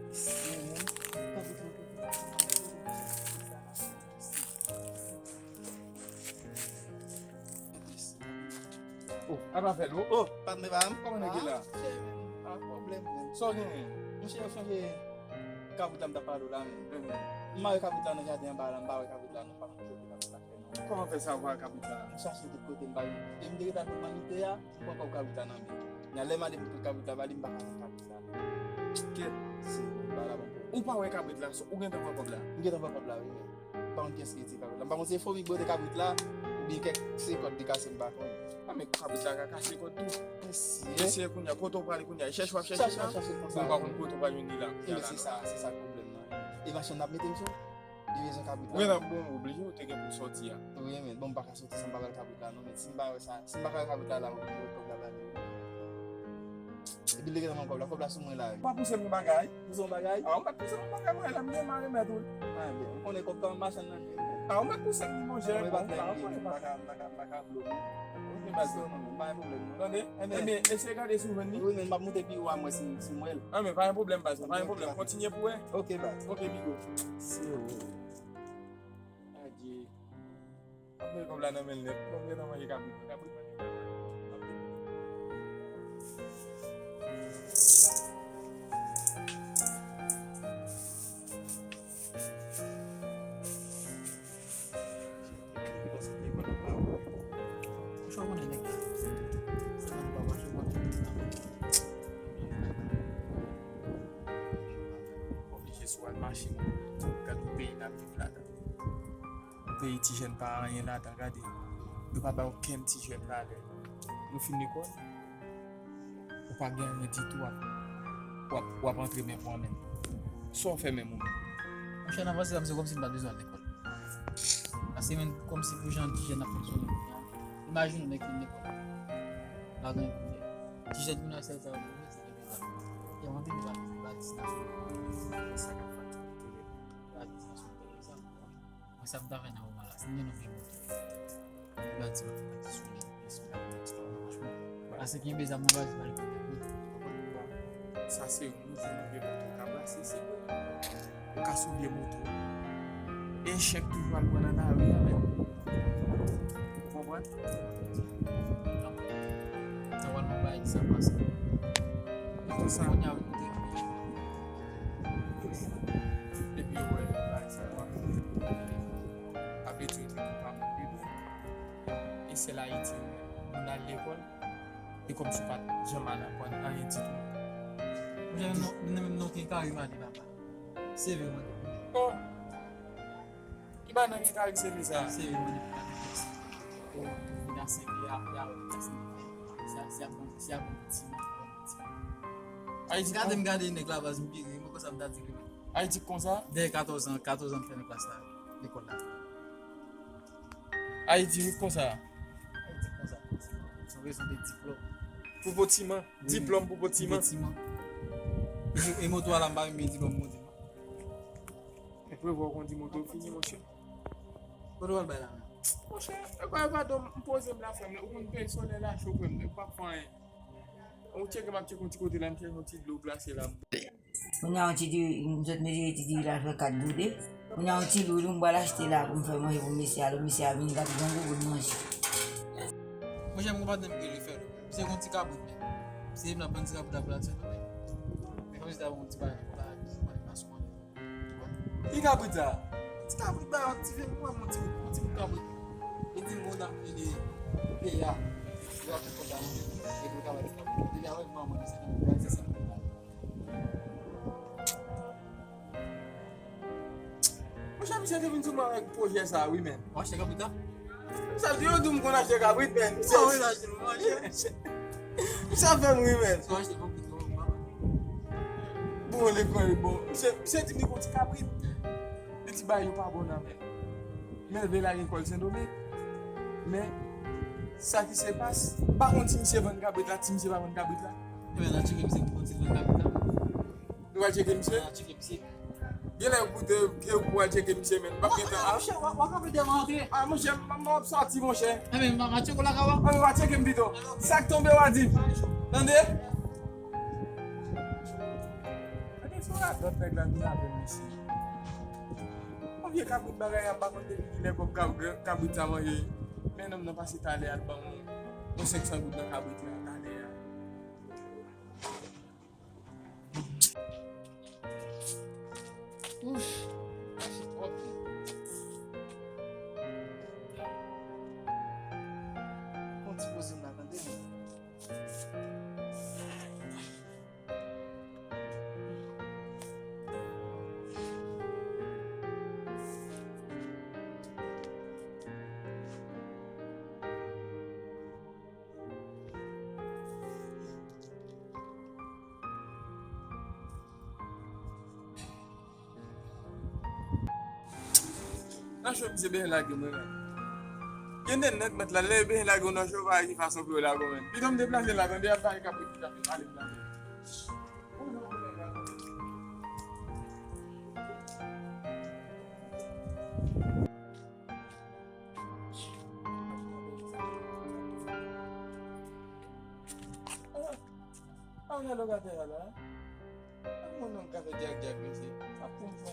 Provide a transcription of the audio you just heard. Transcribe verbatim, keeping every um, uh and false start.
Oh, apa fè l, oh? Oh, patnè pa m. Kòman nèg ye la? Ah, cheri, men, pa pwoblèm, men. Sa w genyen? Monchè, ou sonje kabrit la m t ap pale w la, men. Mhm. M pa wè kabrit la nan jaden anba la, m pa wè kabrit la, non, m pa konn kote kabrit la fè, non. Kòman fè sa w pa wè kabrit la? M chache tout kote, m pa jwenn. E m te rete ak limanite a, m pran kòb kabrit la nan men. Nya lè m ale pou pran kabrit la ba li, m pa ka jwenn kabrit la. Kèt. Si, m pa la bon. Ou pa wè kabrit la, ou gentan pran kòb la? M gentan pran kòb la, wi, men. M pa konn kiyès ki retire kabrit la. M pa konn si se fomi ki bwote kabrit la, oubyen kèk se kòd li kase, m pa konn. Ah, men kabrit la ka kase kòd tou. Mesye. Mesye, kounye a, kote w prale kounye a? Chèche w ap chèche sa? Chèche, chèche konsa. Bon, ou pa konn kote w pral jwenn li la kounye a la, non. Se sa, se sa pwoblèm nan. E machann nan ap mete m sou. Li bezwen kabrit la. Wi, nan bon, oblije ou te gen pou sòti a. Wi, men, bon, m pa ka sòti san m pa ba l kabrit la, non, men si m pa wè sa, si m pa ka wè kabrit la, la, oblije wè kòb la ba li. Epi li gentan pran kòb la, kòb la sou mwen la, wi. Pa pouse m yon bagay. Pouse yon bagay? Ah, ou mèt pouse m yon bagay, mwen, lè m gen, m a remèt ou l. Ah, ben, ou konnen kòb pa machann nan. Ah, ou mèt pouse m li, monchè. Mwen pa konnen, m pa ka, m pa ka, m pa ka blo, non. Ok, baz. Non, non, pa gen pwoblèm, non. Tande? Ebyen, eseye gade si w jwenn li. Wi, men m ap moute pi wo a mwen si, si m wè l. Ah, men pa gen pwoblèm, baz, pa gen pwoblèm. Kontinye pou wè. Ok, baz. Ok, bigo. Si w Adye. Ap mete kòb la nan men l nèt. Kòb gentan manje kabrit. Kabrit manje kabrit. Monchè, w konnen nèg la. Se nan pa mache, w konnen nèg la. Oblije sou al mache, gad yon peyi n ap viv ladan. Yon peyi ti jèn pa anyen ladan, gade. Yo pa bay okenn ti jèn valè. Nou fin lekòl, ou pa gen anyen ditou, w ap, w ap, w ap antre men pou anmenn. Sa w fè menm ou menm? Monchè, nan panse sa, se kòmsi m pa t bezwen al lekòl. Paske menm kòmsi pou jan ti jèn ap fonksyone kounye a. Imajine w nèg fin lekòl. Pa gen kounye a. Ti jèn kounye a sèl sa yo bezwen, se de bezwen. Yo antre, yo pa bezwen ba ti nasyon. Sa k ap fè. Ba ti nasyon, se sa. Mwen sa m ta fè nan moman la, si m gen yon vye moto, m pral di mwen fè pati sou li, epi si m ta fè pati sou li, franchman. Paske kenbe zam nan pa di pale pou tèt mwen. Sa se yon mouvman de moto k ap pase, se vre. Ou ka sou vye moto. Echèk toujou al pran nan lari a, men. Ou konprann? Sa pral yon bagay ki sa pase. Moto sa. Kounye a, wi, kote. Depi yo wè bagay sa yo ap, ap etidye pou pa moun bebe. E sèl Ayiti yo menm. Moun al lekòl, e kòmsi w pa t janm al aprann anyen ditou. Mwen menm non, mwen menm non, ki kari mande papa. Se vre mwen. Oh. Ki bagay nan ki kari se vre sa? Se vre mwen, papa. Oh. Mwen a senk ya, ya, se a, se a bon, se a bon ti mwen. Ayiti. Gade m gade nèg la baz m pire, mwen konsa m ta di li. Ayiti konsa? Dèyè katòz an, katòz an m fè nan klas la, lekòl la. Ayiti wi konsa. Ayiti konsa. Se yon rezon de diplòm. Pou potiman. Wi. Diplòm pou potiman. Pou potiman. E, e moto a la m pa renmen diplòm moto. E prevwa w kondi moto fini monchè. Kote w al bay la menm? Monchè, e kwa e padon m poze m la fè m, ou konn peyi solèy la cho frè m, ou pa fè anyen. Ou tcheke m ap tcheke yon ti kote la, m chèche yon ti dlo glase la. Kounye a yon ti diri, m sot mezire ti diri la fè kat goude. Kounye a yon ti lwil wi m pral achte la pou m fè manje pou mesye a, lè mesye a vini, l ap grangou pou l manje. Monchè, m gon patnè m rele Fèlo. Misye gon ti kabrit menm. Misye vin ap vann ti kabrit la pou l al sot, men. Men kòmsi ta yon ti bagay konsa, jis mande m la sou manje. Ki kabrit sa? Ti kabrit ba yon ti vin pran yon ti, yon ti bout kabrit. Li di m gon dam vini peyi a. Li ap fè kòb la nan men. E pou l ka bay ti kabrit. Depi avèk manman li se nan men se sa. Monchè, misye te vin sou mwen avèk pwojè sa wi, men. Ou achte kabrit la? Sa di yo di m konn achte kabrit, men. Ah wi, la, se manje. Sa fè m ri, men. Sa achte kabrit la, mwen. Bon, lekòl, bon. Misye, misye di m li gon ti kabrit. Li di bagay yo pa bon nan men. Men l vle lage kò l Sendomeng. Men, sa ki se pas, m pa konn si misye vann kabrit la, si misye pa vann kabrit la. Ebyen, n a tcheke misye pou konn si l vann kabrit la. Nou pral tcheke misye? N a tcheke misye. Genlè ou koute, ou pral tcheke misye, men. M p ap gen tan. Ah, monchè, w a, w a kanpe dèyè m antre. Ah, monchè, m, m ap sòti, monchè. Ebyen, m a, m a tcheke w lakay ou a. Ah, w a tcheke m pito. Sa k tonbe, w a di m. Tande? Gade sa, Radòt nèg la vin avè m, mesye. Yon vye kabrit bagay, a pa konn depi kilè kòb kab-, kabrit sa manje. Men nonm nan pase talè al ban m yon senk san goud nan kabrit la talè a. Ouf, mache twòp vit. Pran ti poze m la, tande, men. Nan cho, misye bezwen lage mwen, men. Gen de nèg mèt la, lè yo bezwen lage w nan cho, pa ki fason pou yo lage w, men. Pito m deplase la, tande, ap bay kabrit ki ap pale m la, men. Ah, ah, gen lokatè a la. Ak moun nan ka fè dyak dyak, mesye. Sa pou m fè.